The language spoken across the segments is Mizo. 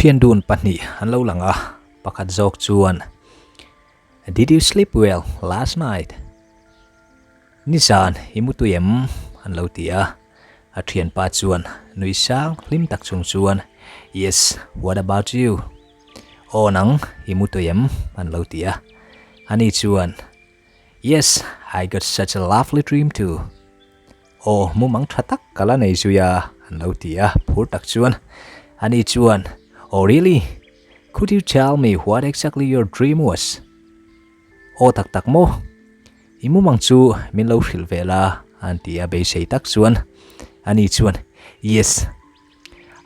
Thian dun pahnih an lo lang a, pakhat zawk chuan, Did you sleep well last night? Nizan i mu tui em? an lo ti a. A thianpa chuan nui sang hlim tak chung chuan, Yes, what about you? Aw nang i mu tui em? an lo ti a. Ani chuan, Yes, I got such a lovely dream too. Aw, mumang tha tak ka la nei zui a, an lo ti a, phur tak chuan. Ani chuan, Oh really? Could you tell me what exactly your dream was? Aw tak tak maw? I mumang chu min lo hrilh ve la, an ti a beisei tak chuan. Ani chuan, Yes,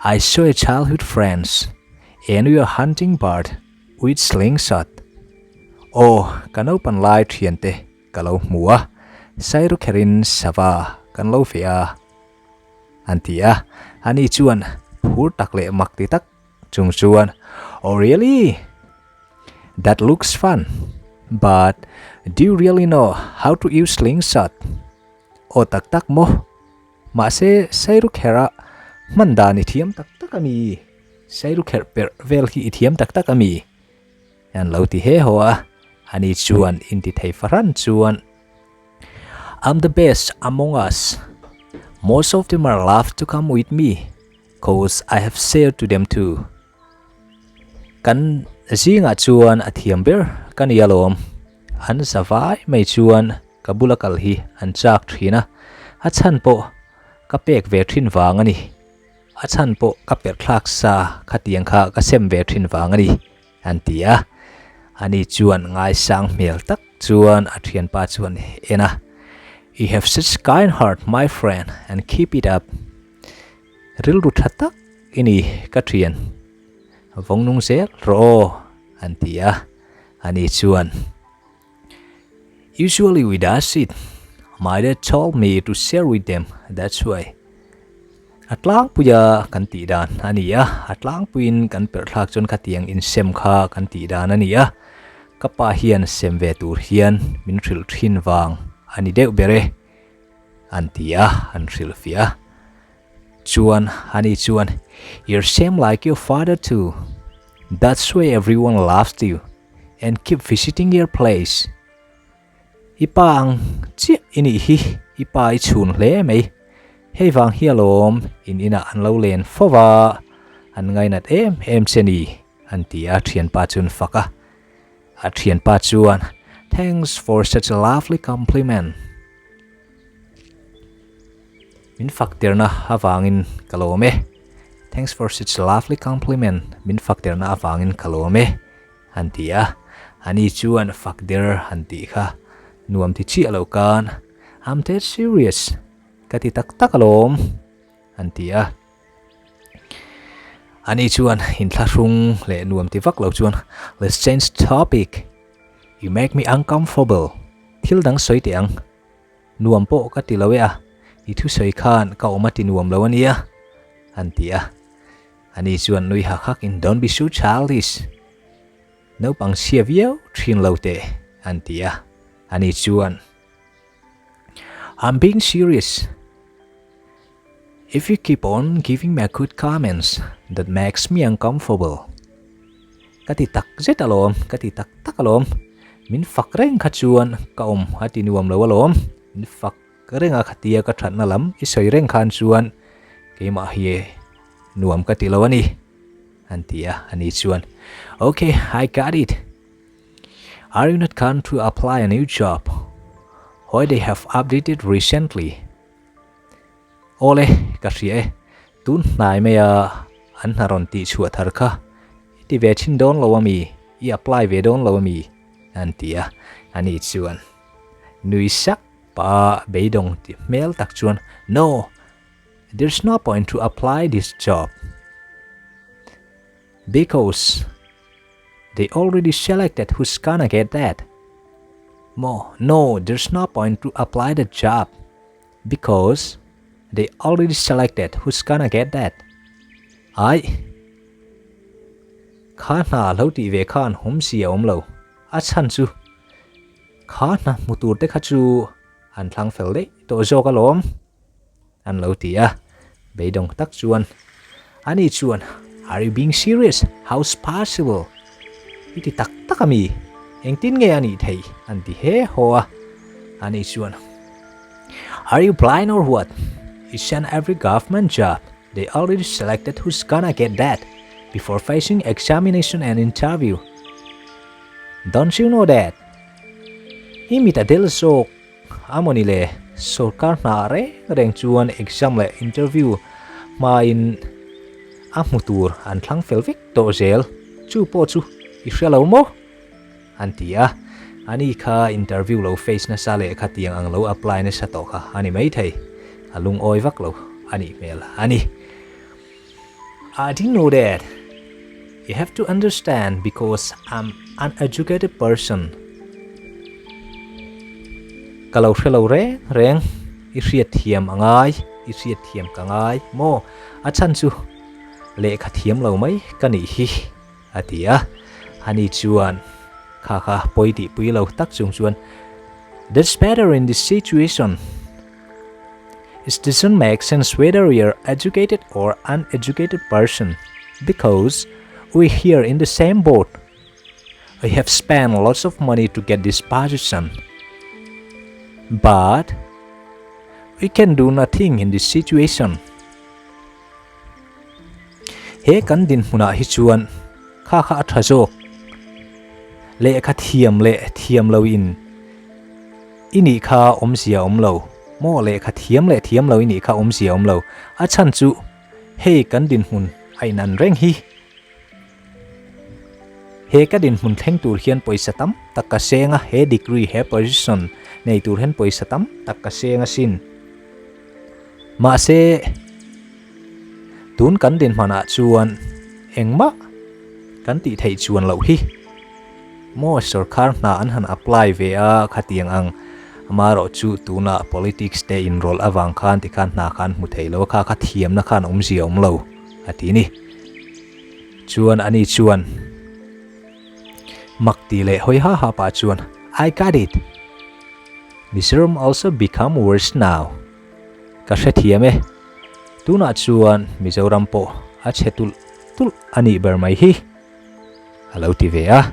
I saw a childhood friends and we were hunting bird with slingshot. Aw, ka naupan lai thiante ka lo hmu a, sairu kherin sava kan lo ve a, an ti a. Ani chuan phur tak leh mak ti tak chung chuan, Oh really? That looks fun, but do you really know how to use slingshot? Aw tak tak maw? Mahse sairu kherh a hman dan i thiam tak tak a mi? Sairu kherh perh vel hi i thiam tak tak a mi? An lo ti he haw a, ani chuan inti thei fahran chuan, I'm the best among us. Most of them are love to come with me, cause I have shared to them too. Kan zingah chuan a thiam ber ka ni alawm. An za vai mai chuan ka bula kal hi an chak thin a, a chhan pawh ka pek ve thin vang a ni. A chhan pawh ka perh thlak sa khatiang kha ka sem ve thin vang a ni, an ti a. Ani chuan ngaisang hmel tak chuan a thianpa chuan en a, You have such kind heart my friend and keep it up. Rilru tha tak i ni ka thian, vawng nung zel rawh aw, an ti a. Ani chuan, Usually we does it, my dad told me to share with them, that's why. A tlangpuia kan tih dan a ni a, a tlangpuiin kan perh thlak chuan khatiang insem kha kan tih dan a ni a, ka pa hian sem ve tur hian min hrilh thin vang a ni deuh ber e, an ti a, an hrilhfiah a. Chuan ani chuan, You're same like your father too. That's why everyone loves you and keep visiting your place. I pa ang chiah i nih hi, i pa i chhun hle mai. Hei vang hi alawm in inah an lo len fo va, an ngainat em em che ni, an ti a, thianpa chuan fak a. A thianpa chuan, Thanks for such a lovely compliment. Min fak derna avangin ka lawm e. Thanks for such lovely compliment, min fak derna avangin ka lawm e, han ti a. Ani chuan fak der han tih kha nuam ti chiah lo khan, I'm dead serious, ka ti tak tak alawm, han ti a. Ani chuan inthlahrung leh nuam ti vak lo chuan, Let's change topic, you make me uncomfortable, thil dang sawi teh ang. Nuam pawh ka ti lo e a, i thusawi khan ka awm a ti nuam lo a nia, an ti a. Ani chuan nui hak hak in Don't be so childish, naupang chhia viau thin lo teh, an ti a. Ani chuan I'm being serious, if you keep on giving me good comments that makes me uncomfortable. Ka ti tak zet alawm, ka ti tak tak alawm. Min fak reng kha chuan ka awm a ti nuam lo alawm. Min fak reng a khatia ka thatna lam i sawi reng khan chuan keimah hi nuam ka ti lo a ni, an ti a. Ani chuan, Ok, I got it. Are you not going to apply a new job? Why they have updated recently? Awle, ka hria e. Tun hnai mai a an hna rawn tih chhuah thar kha i ti ve thin dawn lo ami? I apply ve dawn lo ami? An ti a, ani chuan nui sak pah a beidawng ti hmel tak chuan No, there's no point to apply this job because they already selected who's gonna get that. Mo, no, there's no point to apply the job Because they already selected who's gonna get that. Ai. Kha hna lo tih ve khan hum si a awm lo. A chhan chu. Kha hna hmu tur te kha chu an thlang fel daih tawh zawk alawm. An lo ti a. Beidawng tak chuan. Ani chuan. Are you being serious? How's possible? I ti tak tak a mi? Engtin nge a nih theih? An ti he haw a. Ani chuan, Are you blind or what? It's an every government job. They already selected who's gonna get that before facing examination and interview. Don't you know that? I mit a del zawk a mawni le? Sorkar hna reng reng chuan exam leh interview hmain a hmu tur an thlang fel vek tawh zel. Chu pawh chu i hria lo maw? An ti a. Ani kha interview lo face nasa leh khatiang ang lo apply nasa tawh kha a ni maithei. A lungawi vak lo a nih hmel a ni. I didn't know that. You have to understand because I'm uneducated person. Ka lo hre lo reng reng, i hriat thiam a ngai, i hriat thiam ka ngai maw? A chhan chu lehkha thiam lo mai ka nih hi, a ti a. Ani chuan kha kha pawi tihpui lo tak chung chuan, That's better in this situation. It doesn't make sense whether we are educated or uneducated person because we here in the same boat. I have spent lots of money to get this position. But we can do nothing in this situation. He kan dinhmunah hi chuan kha kha a tha zawk. Lehkha thiam leh thiam lo in i nih kha awmzia awm lo maw? Lehkha thiam leh thiam lo i nih kha awmzia awm lo. A chhan chu hei kan dinhmun a inan reng hi. He ka dinhmun thleng tur hian pawisa tam tak ka seng a, he degree, he position nei tur hian pawisa tam tak ka seng asin. Mahse, tun kan dinhmanah chuan engmah kan tih theih chuan loh hi. Maw sorkar hna an han apply ve a khatiang ang, amaherawh chu tunah politics te inrawlh avang khan tikhan hna kha an hmu thei lo a, kha kha thiamna khan awmzia awm lo a ti ni. Chuan ani chuan mak ti leh hawi ha ha pah chuan, I got it! Mizoram also become worse now. Ka hrethiam e. Tunah chuan Mizoram pawh a chhe tulh tulh a nih ber mai hi, a lo ti ve a.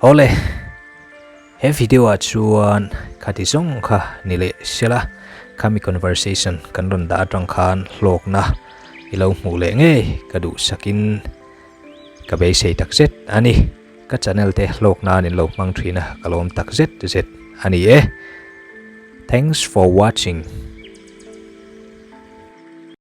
Awle, he video ah chuan khati zawng kha ni leh sela, khami conversation kan rawn dah atang khan hlawkna i lo hmuh leh ngei ka duhsakin ka beisei takzet a ni. Ka channel te hlawk nan in lo hmang thin a, ka lawm tak zet zet a ni e. Thanks for watching.